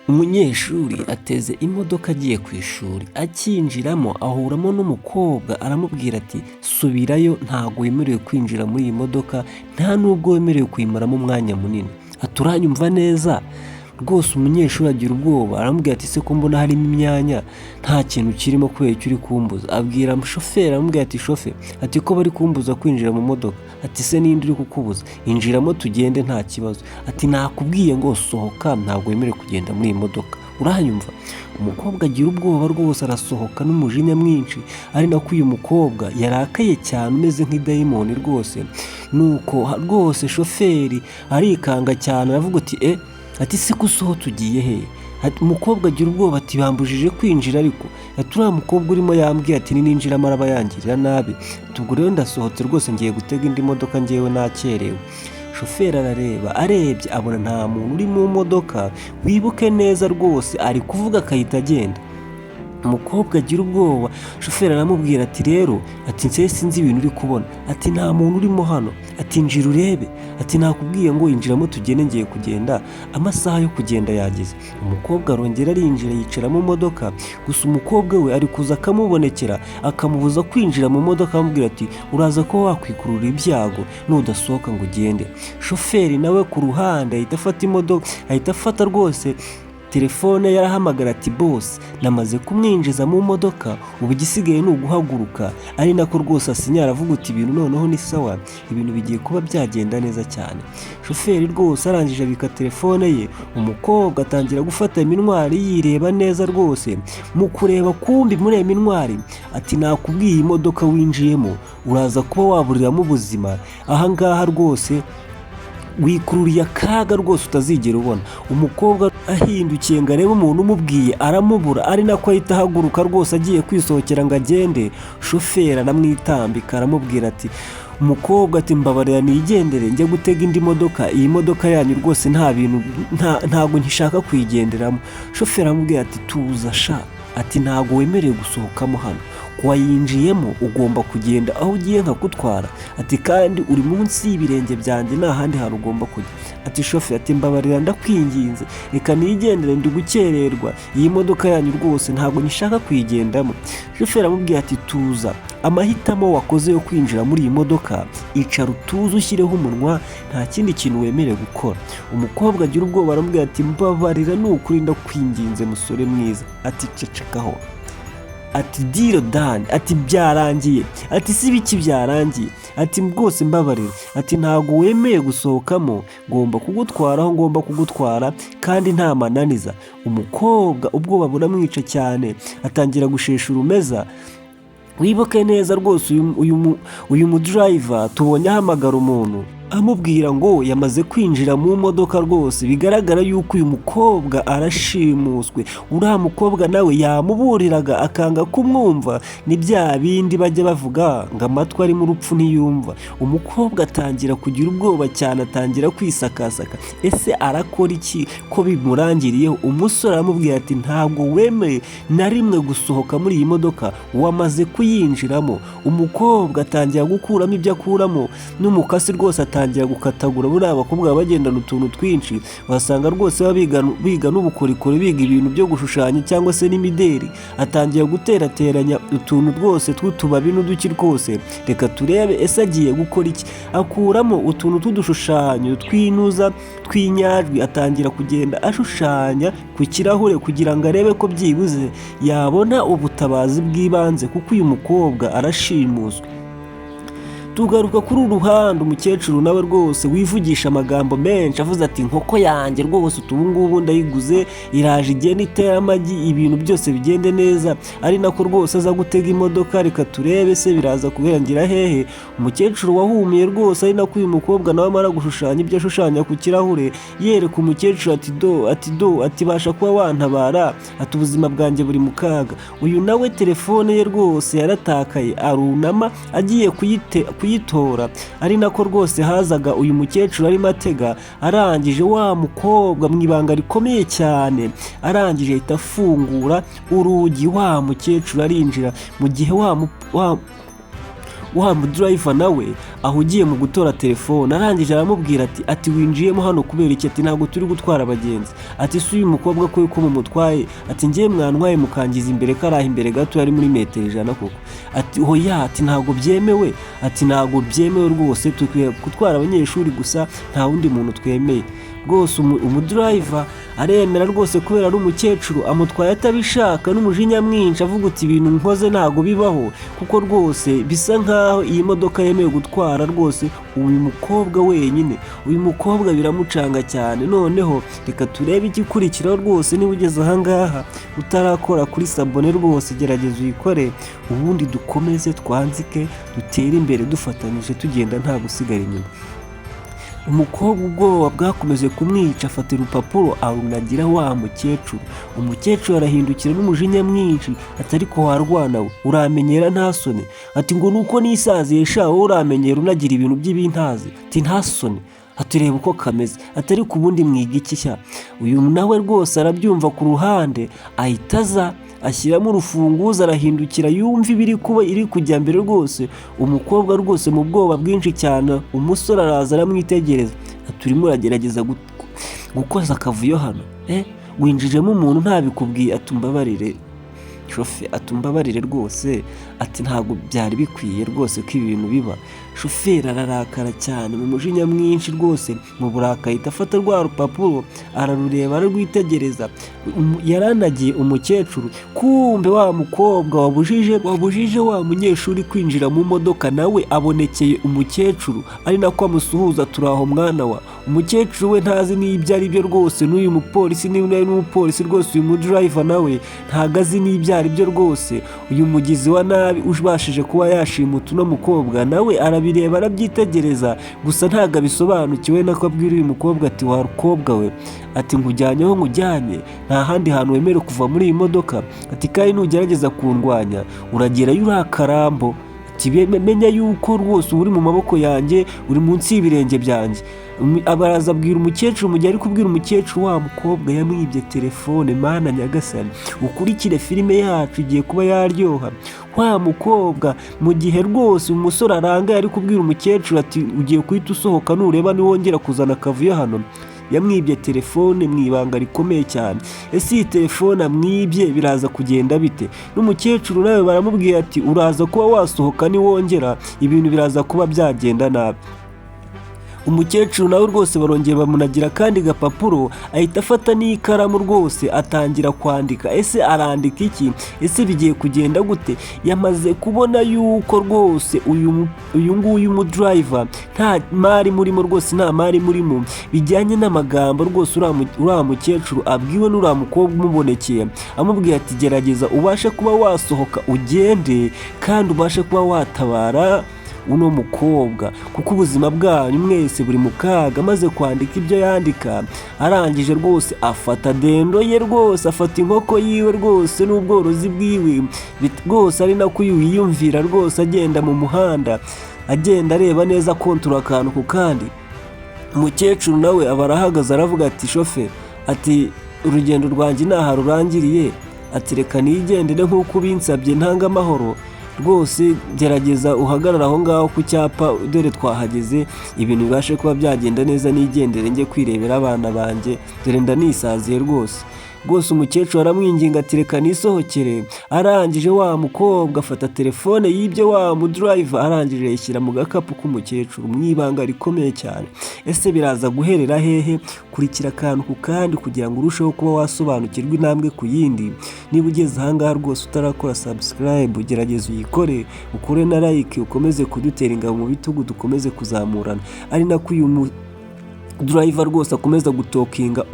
Umunyeshuri ateze imodoka agiye ku ishuri, akinjiramo ahuramo n'umukobwa, aramubwira ati: "Subirayo, ntabwo wemerewe kwinjira muri iyi modoka, nta nubwo wemerewe kuyimaramo umwanya munini." Ati: "Uranyumva neza rwose?" Umunyeshuri agira ubwoba, aramubwira ati: "Se ko mbona harimo imyanya, nta kintu kirimo, kubera icyo uri kumbuza?" Abwira shoferi, aramubwira ati: "Shofe," ati, "ko bari kumbuza kwinjira mu modoka?" Ati: "Se ninde uri kukubuza? Injiramo tugende, nta kibazo." Ati: "Nakubwiye ngo sohoka, ntabwo wemerewe kugenda muri iyi modoka, uranyumva?" Umukobwa agira ubwoba rwose, arasohoka n'umujinya mwinshi, ari nako uyu mukobwa yarakaye cyane, umeze nk'idayimoni rwose. Nuko rwose shoferi arikanga cyane, aravuga ati: "E," ati, "se ko usohotse, ugiye he?" Umukobwa agira ubwoba ati: "Bambujije kwinjira ariko." Ati: "Uriya mukobwa urimo yambwiye ati nininjiramo araba yangirira nabi." Ati: "Ubwo rero ndasohotse rwose, ngiye gutega indi modoka, ngewe nakerewe." Shoferi arareba, arebye abona nta muntu uri mu modoka. Wibuke neza rwose, ari kuvuga akahita agenda. Umukobwa agira ubwoba, shoferi aramubwira ati: "Rero," ati, "nse sinzi ibintu uri kubona," ati, "nta muntu urimo hano." Ati: "Injira urebe." Ati: "Nakubwiye ngo injiramo tugende, ngiye kugenda, amasaha yo kugenda yageze." Umukobwa arongera arinjira, yicara mu modoka. Gusa umukobwa we ari kuza akamubonekera, akamubuza kwinjira mu modoka, amubwira ati: "Uraza kuba wakwikurura ibyago nudasohoka ngo ugende." Shoferi nawe ku ruhande ahita afata imodoka, ahita afata rwose telefone, yarahamagara ati: "Boss, namaze kumwinjiza mu modoka, ubu igisigaye ni uguhaguruka." Ari nako rwose asinya, aravuga uti: "Ibintu noneho ni sawa, ibintu bigiye kuba byagenda neza cyane." Shoferi rwose arangije abika telefone ye. Umukobwa atangira gufata miroir, yireba neza rwose. Mu kureba, kumbi muri iyo miroir ati: "Nakubwiye, imodoka winjiyemo uraza kuba waburiramo ubuzima ahangaha rwose, wikururiye akaga rwose utazigera ubona." Umukobwa ahindukiye ngo arebe umuntu umubwiye, aramubura, ari nako ahita ahaguruka rwose agiye kwisohokera ngo agende. Shoferi aramwitambika, aramubwira ati: "Umukobwa," ati, "mbabarira nigendere, njye gutega indi modoka. Iyi modoka yanyu rwose nta bintu, ntabwo nkishaka kuyigenderamo." Shoferi aramubwira ati: "Tuza sha," ati, "ntabwo wemerewe gusohokamo hano, wayinjiyemo ugomba kugenda aho ugiye nkakutwara," ati, "kandi uri munsi y'ibirenge byanjye, nta handi hantu ugomba kujya." Ati: "Shoferi," ati, "mbabarira, ndakwinginze, reka nigendere, ndi gukererwa. Iyi modoka yanyu rwose ntabwo nyishaka kuyigendamo." Shoferi aramubwira ati: "Tuza, amahitamo wakoze yo kwinjira muri iyi modoka, icara utuze, ushyireho umunwa, nta kindi kintu wemerewe gukora." Umukobwa agira ubwoba, aramubwira ati: "Mbabarira, ni ukuri ndakwinginze, musore mwiza." Ati: "Cecekaho." Ati: "Deal done," ati, "byarangiye." Ati: "Si ibiki byarangiye?" Ati: "Rwose mbabarira." Ati: "Ntabwo wemeye gusohokamo, ngomba kugutwara aho ngomba kugutwara kandi nta mananiza." Umukobwa ubwoba buramwica cyane, atangira gushesha urumeza. Wibuke neza rwose, uyu mudriver tubonye ahamagara umuntu, amubwira ngo yamaze kwinjira mu modoka. Rwose bigaragara yuko uyu mukobwa arashimuswe. Uriya mukobwa nawe yamuburiraga akanga kumwumva. Ni bya bindi bajya bavuga ngo amatwi arimo urupfu ntiyumva. Umukobwa atangira kugira ubwoba cyane, atangira kwisakasaka. Ese arakora iki ko bimurangiriyeho? Umusore aramubwira ati: "Ntabwo wemeye na rimwe gusohoka muri iyi modoka, wamaze kuyinjiramo." Umukobwa atangira gukuramo ibyo akuramo n'umukasi rwose, atangira gukatagura. Buriya abakobwa baba bagendana utuntu twinshi, wasanga rwose baba biga n'ubukorikori, biga ibintu byo gushushanya cyangwa se n'imideri. Atangira guterateranya utuntu rwose tw'utubabi n'uduki rwose. Reka turebe ese agiye gukora iki. Akuramo utuntu tw'udushushanyo tw'inuza, tw'inyajwi, atangira kugenda ashushanya ku kirahure kugira ngo arebe ko byibuze yabona ubutabazi bw'ibanze, kuko uyu mukobwa arashimuswe. Tugaruka kuri uru ruhande, umukecuru nawe rwose wivugisha amagambo menshi, avuze ati: "Inkoko yanjye rwose ubu ngubu ndayiguze, iraje igenda itera amagi, ibintu byose bigende neza." Ari nako rwose aza gutega imodoka. Reka turebe se biraza kurangira hehe. Umukecuru wahumiye rwose, ari nako uyu mukobwa nawe amara gushushanya ibyo ashushanya ku kirahure, yereka umukecuru ati: "Do," ati, "do," ati, "basha kuba wantabara," ati, "ubuzima bwanjye buri mu kaga." Uyu nawe telefone ye rwose yaratakaye, arunama agiye kuyitora, ari nako rwose hazaga uyu mukecuru arimo atega. Arangije wa mukobwa mu ibanga rikomeye cyane, arangije ahita afungura urugi, wa mukecuru arinjira, mu gihe wa Wa mudriver nawe ahugiye mu gutora telefone, arangije aramubwira ati: "Winjiyemo hano kubera iki?" Ati: "Ntabwo turi gutwara abagenzi." Ati: "Si uyu mukobwa ko mumutwaye?" Ati: "Ngiye mwantwaye mukangiza imbere, karaha imbere gato, yari muri metero 100 koko." Ati: "Hoya." Ati: "Ntabwo byemewe." Ati: "Ntabwo byemewe rwose, dukwiye gutwara abanyeshuri gusa, nta wundi muntu twemeye rwose." Umudriver aremera rwose kubera ari umukecuru, amutwaye atabishaka n'umujinya mwinshi, avuga uti: "Ibintu nkoze ntabwo bibaho," kuko rwose bisa nkaho iyi modoka yemewe gutwara rwose uyu mukobwa wenyine. Uyu mukobwa biramucanga cyane. Noneho reka turebe igikurikiraho rwose. Niba ugeze ahangaha utarakora kuri s'abonner, rwose gerageza uyikore, ubundi dukomeze twanzike, dutere imbere dufatanyije, tugenda nta gusigara inyuma. Umukobwa ubwoba bwakomeje kumwica, afata urupapuro arunagira wa mukecuru. Umukecuru arahindukira n'umujinya mwinshi ati: "Ariko warwana we, uramenyera nta soni?" Ati: "Ngo nuko nisaziye sha, wowe uramenyera unagira ibintu by'ibintazi." Ati: "Nta soni." Ati: "Reba uko kameze." Ati: "Ariko ubundi mwiga iki sha?" Uyu nawe rwose arabyumva ku ruhande, ahita aza ashyiramo urufunguzo, arahindukira yumva ibiri kuba iri kujya mbere. Rwose umukobwa rwose mu bwoba bwinshi cyane, umusore araza aramwitegereza ati: "Urimo uragerageza gukoza akavuyo hano, winjijemo umuntu ntabikubwiye." Ati: "Umbabarire shofe." Ati: "Umbabarire rwose." Ati: "Ntabwo byari bikwiye rwose ko ibintu biba." Shoferi ararakara cyane mu mujinya mwinshi rwose, mu burakari ahita afata rwa rupapuro ararureba, ararwitegereza. Yaranagiye umukecuru. Kumbe wa mukobwa wabujije wa munyeshuri kwinjira mu modoka nawe abonekeye umukecuru, ari nako amusuhuza: "Turaho mwana wa." Umukecuru we ntazi n'ibyo ari byo rwose, n'uyu mupolisi niba ari n'umupolisi rwose, uyu mudriver nawe ntago azi n'ibyo ari byo rwose. Uyu mugizi wa nabi ubashije kuba yashimuta uno mukobwa nawe arabireba, arabyitegereza gusa, ntabwo abisobanukiwe. Nako abwira uyu mukobwa ati: "Wa mukobwa we," ati, "nkujyanye aho nkujyanye, nta handi hantu wemerewe kuva muri iyi modoka." Ati: "Kandi nugerageza kundwanya uragerayo uri akarambo." Ati: "Menya yuko rwose uba uri mu maboko yanjye, uri munsi y'ibirenge byanjye." Abaraza abwira umukecuru. Mu gihe ari kubwira umukecuru, wa mukobwa yamwibye telefone. Mana nyagasani, ukurikire filime yacu igiye kuba yaryoha. Wa mukobwa, mu gihe rwose umusore arangaye ari kubwira umukecuru ati: "Ugiye guhita usohoka nureba niwongera kuzana akavuyo hano," yamwibye telefone mu ibanga rikomeye cyane. Ese iyi telefone amwibye biraza kugenda bite? N'umukecuru nawe baramubwiye ati: "Uraza kuba wasohoka, niwongera ibintu biraza kuba byagenda nabi." Umukecuru nawe rwose barongera bamunagira akandi gapapuro, ahita afata n'ikaramu rwose atangira kwandika. Ese arandika iki? Ese bigiye kugenda gute? Yamaze kubona yuko rwose uyu nguyu mudriver nta mari murimo, rwose nta mari murimo, bijyanye n'amagambo rwose uriya mukecuru abwiwe n'uriya mukobwa umubonekeye, amubwiye ati: "Gerageza ubashe kuba wasohoka ugende, kandi ubashe kuba watabara uno mukobwa, kuko ubuzima bwanyu mwese buri mu kaga." Amaze kwandika ibyo yandika, arangije rwose afata dendo ye, rwose afata inkoko yiwe rwose n'ubworozi bwiwe rwose, ari nako uyu yiyumvira rwose, agenda mu muhanda, agenda areba neza, kontura akantu ku kandi. Umukecuru nawe aba arahagaze, aravuga ati: "Shofe," ati, "urugendo rwanjye ntaha rurangiriye," ati, "reka nigendere nk'uko ubinsabye, ntanga amahoro rwose. Gerageza uhagarare aho ngaho ku cyapa, dore twahageze, ibintu bibashe kuba byagenda neza, nigendere njye kwirebera abana banjye, dore ndanisaziye rwose." Rwose umukecuru aramwinginga ati: "Reka nisohokere." Arangije wa mukobwa afata telefone y'ibyo wa mudriver, arangije yishyira mu gakapu k'umukecuru mu ibanga rikomeye cyane. Ese biraza guherera hehe? Kurikira akantu ku kandi kugira ngo urusheho kuba wasobanukirwa intambwe ku yindi. Niba ugeze ahangaha rwose utarakora subscribe, gerageza uyikore, ukore na like, ukomeze kudutera ingabo mu bitugu, dukomeze kuzamurana. Ari nako uyu driver rwose akomeza gutokinga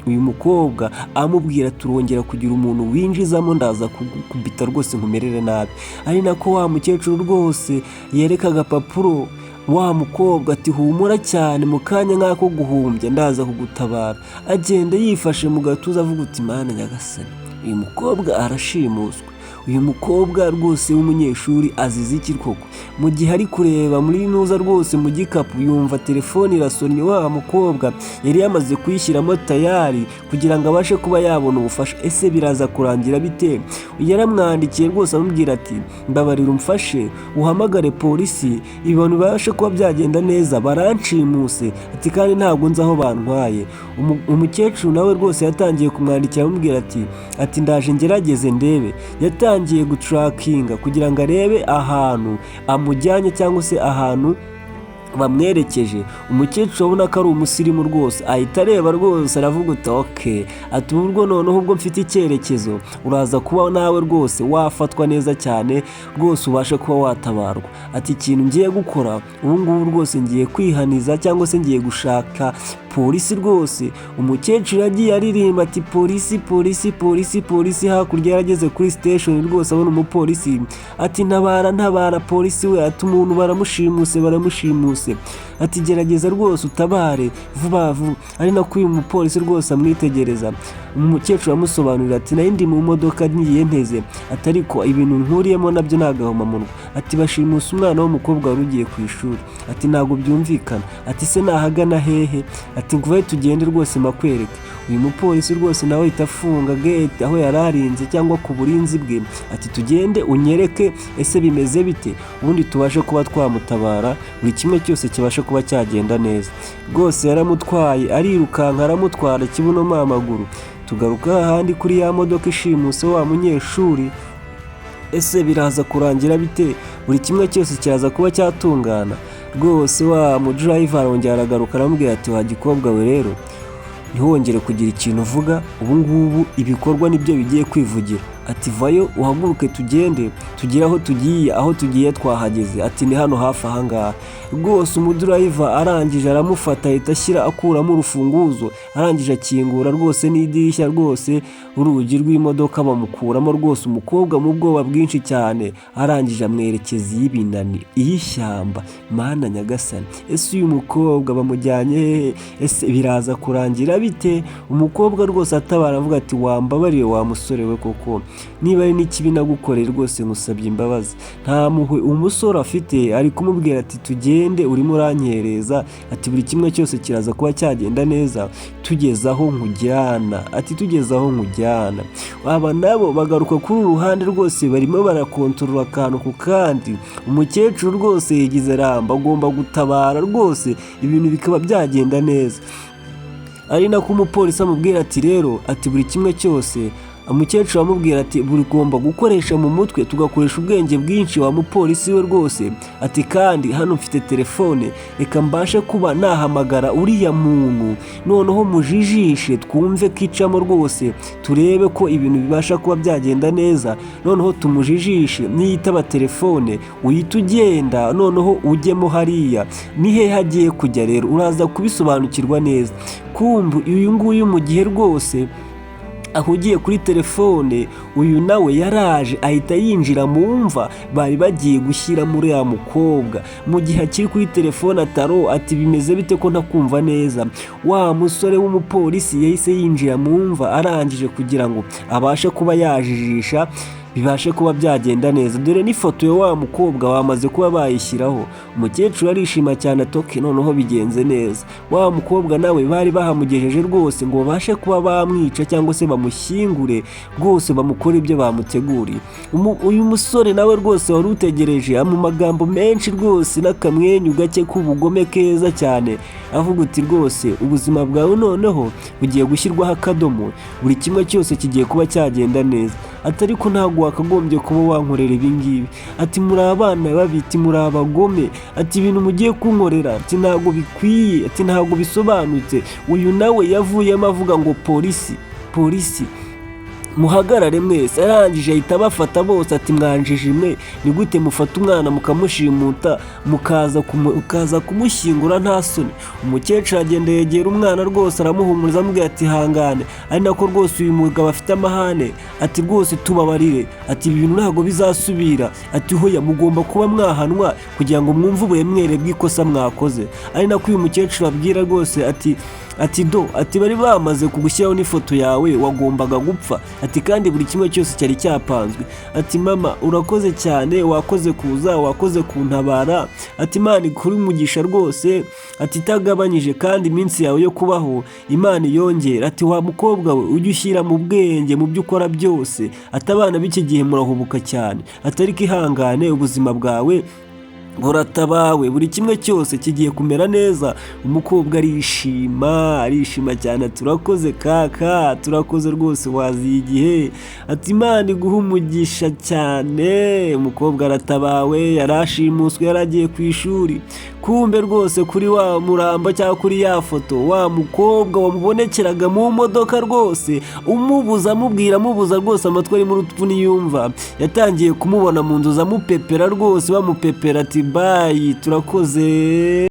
uyu mukobwa, amubwira: "Turongera kugira umuntu winjizamo, ndaza kugukubita rwose nkumerere nabi." Ari nako wa mukecuru rwose yereka agapapuro wa mukobwa ati: "Humura cyane, mu kanya nk'ako guhumbya ndaza kugutabara." Agenda yifashe mu gatuza avuga uti: "Mana nyagasani, uyu mukobwa arashimuswe." Uyu mukobwa rwose w'umunyeshuri azize iki koko? Mu gihe ari kureba muri nuza rwose mu gikapu, yumva telefone irasonnye. Wa mukobwa yari yamaze kuyishyiramo tayari kugira ngo abashe kuba yabona ubufasha. Ese biraza kurangira bite? Yaramwandikiye rwose amubwira ati: "Mbabarira umfashe uhamagare polisi, ibintu bibashe kuba byagenda neza, baranshimuse," ati "kandi ntabwo nzi aho bantwaye." Umukecuru nawe rwose yatangiye kumwandikira amubwira ati: "Ndaje ngerageze ndebe." Yatangiye gutrackinga kugira ngo arebe ahantu amujyanye cyangwa se ahantu bamwerekeje. Umukecuru abona ko ari umusirimu rwose, ahita areba rwose aravuga uti: "Okay," ati "ubwo noneho ubwo mfite icyerekezo, uraza kuba nawe rwose wafatwa neza cyane rwose, ubashe kuba watabarwa." Ati: "Ikintu ngiye gukora ubu ngubu rwose, ngiye kwihaniza cyangwa se ngiye gushaka polisi rwose." Umukecuru yagiye aririmba ati: "Polisi, polisi, polisi, polisi." Hakurya yarageze kuri station rwose, abona umupolisi, ati: "Ntabara, ntabara polisi we," ati "umuntu baramushimuse, baramushimuse," ati "gerageza rwose utabare vuba vuba." Ari nako uyu mupolisi rwose amwitegereza. Umukecuru amusobanurira ati: "Nari ndi mu modoka ngiye nteze," ati "ariko ibintu nkuriyemo nabyo ni agahomamunwa," ati "bashimuse umwana w'umukobwa wari ugiye ku ishuri," ati "ntabwo byumvikana," ati "se nahagana hehe?" Ati: "Nguve tugende rwose makwereke." Uyu mupolisi rwose nawe ahita afunga gate aho yari arinze cyangwa ku burinzi bwe, ati: "Tugende unyereke ese bimeze bite, ubundi tubashe kuba twamutabara, buri kimwe cyose kibashe kuba cyagenda neza." Rwose yaramutwaye, arirukanka aramutwara kibuno amaguru. Tugaruka ahandi kuri ya modoka ishimuse wa munyeshuri. Ese biraza kurangira bite? Buri kimwe cyose kiraza kuba cyatungana rwose. Wa mudriver arongera aragaruka, aramubwira ati: "Wa gikobwa we rero, ntiwongere kugira ikintu uvuga, ubu ngubu ibikorwa nibyo bigiye kwivugira." Ati: "Vayo uhaguruke tugende tugere aho tugiye." Aho tugiye twahageze, ati: "Ni hano hafi aha ngaha." Rwose umudriver arangije aramufata, ahita ashyira akuramo urufunguzo, arangije akingura rwose n'idirishya rwose, urugi rw'imodoka, bamukuramo rwose umukobwa mu bwoba bwinshi cyane, arangije amwerekeza iy'ibinani, iy'ishyamba. Mana nyagasani, ese uyu mukobwa bamujyanye hehe? Ese biraza kurangira bite? Umukobwa rwose atabara avuga ati: "Wambabariye wa musore we koko, niba ari n'ikibi nagukoreye rwose nkusabye imbabazi." Nta mpuhwe umusore afite, ari kumubwira ati: "Tugende, urimo uranyereza." Ati: "Buri kimwe cyose kiraza kuba cyagenda neza tugeze aho nkujyana," ati "tugeze aho nkujyana." Aba nabo bagaruka kuri uru ruhande rwose, barimo barakontorora akantu ku kandi. Umukecuru rwose yigize ramba, agomba gutabara rwose ibintu bikaba byagenda neza, ari nako umupolisi amubwira ati: "Rero," ati "buri kimwe cyose." Umukecuru amubwira ati: "Buri ugomba gukoresha mu mutwe, tugakoresha ubwenge bwinshi wa mupolisi we rwose." Ati: "Kandi hano mfite telefone, reka mbashe kuba nahamagara uriya muntu, noneho mujijishe twumve ko icamo rwose, turebe ko ibintu bibasha kuba byagenda neza. Noneho tumujijishe, niyitaba telefone uhita ugenda, noneho ujyemo hariya." Ni hehe agiye kujya rero? Uraza kubisobanukirwa neza. Kumva uyu nguyu mu gihe rwose ahugiye kuri telefone, uyu nawe yaraje ahita yinjira mu mva bari bagiye gushyira muri ya mukobwa. Mu gihe akiri kuri telefone ataro, ati: "Bimeze bite ko ntakumva neza?" Wa musore w'umupolisi yahise yinjira mu mva, arangije kugira ngo abashe kuba yajijisha bibashe kuba byagenda neza. Dore n'ifoto ya wa mukobwa bamaze kuba bayishyiraho. Umukecuru arishima cyane, atoke noneho bigenze neza. Wa mukobwa nawe bari bahamugejeje rwose ngo babashe kuba bamwica cyangwa se bamushyingure rwose, bamukore ibyo bamuteguriye. Uyu musore nawe rwose wari utegereje, mu magambo menshi rwose n'akamwenyu gake k'ubugome keza cyane, avuga uti: "Rwose ubuzima bwawe noneho bugiye gushyirwaho akadomo, buri kimwe cyose kigiye kuba cyagenda neza." Ati: "Ariko ntabwo wakagombye kuba wankorera ibi ngibi," ati "muri abana babi," ati "muri abagome," ati "ibintu mugiye kunkorera," ati "ntabwo bikwiye," ati "ntabwo bisobanutse." Uyu nawe yavuyemo avuga ngo: "Polisi, polisi, muhagarare mwese." Arangije ahita abafata bose, ati: "Mwanjije mwe, ni gute mufata umwana mukamushimuta, mukaza kumushyingura nta soni?" Umukecuru agenda yegera umwana rwose, aramuhumuriza, amubwira ati: "Hangane." Ari nako rwose uyu mugabo afite amahane, ati: "Rwose tubabarire," ati "ibi bintu ntabwo bizasubira," ati "hoya, mugomba kuba mwahanwa kugira ngo mwumve uburemere bw'ikosa mwakoze." Ari nako uyu mukecuru abwira rwose ati Ati: "Do," ati, "bari bamaze kugushyiraho n'ifoto yawe, wagombaga gupfa." Ati: "Kandi buri kimwe cyose cyari cyapanzwe." Ati: "Mama, urakoze cyane, wakoze kuza, wakoze kuntabara." Ati: "Imana ikuri umugisha rwose." Ati: "Itagabanyije, kandi iminsi yawe yo kubaho Imana iyongera." Ati: "Wa mukobwa we, ujye ushyira mu bwenge mu byo ukora byose." Ati: "Abana b'iki gihe murahubuka cyane." Ati: "Ariko ihangane, ubuzima bwawe buratabawe, buri kimwe cyose kigiye kumera neza." Umukobwa arishima, arishima cyane. "Turakoze kaka, turakoze rwose, waziye igihe." Ati: "Imana iguha umugisha cyane." Umukobwa aratabawe, yarashimuswe, yaragiye ku ishuri. Kumbe rwose kuri wa murambo cyangwa kuri ya foto, wa mukobwa wamubonekeraga mu modoka rwose, umubuza, amubwira, amubuza rwose, amatwi arimo urupfu niyumva, yatangiye kumubona mu nzu, amupepera rwose, bamupepera. Ati: "Bye, turakoze."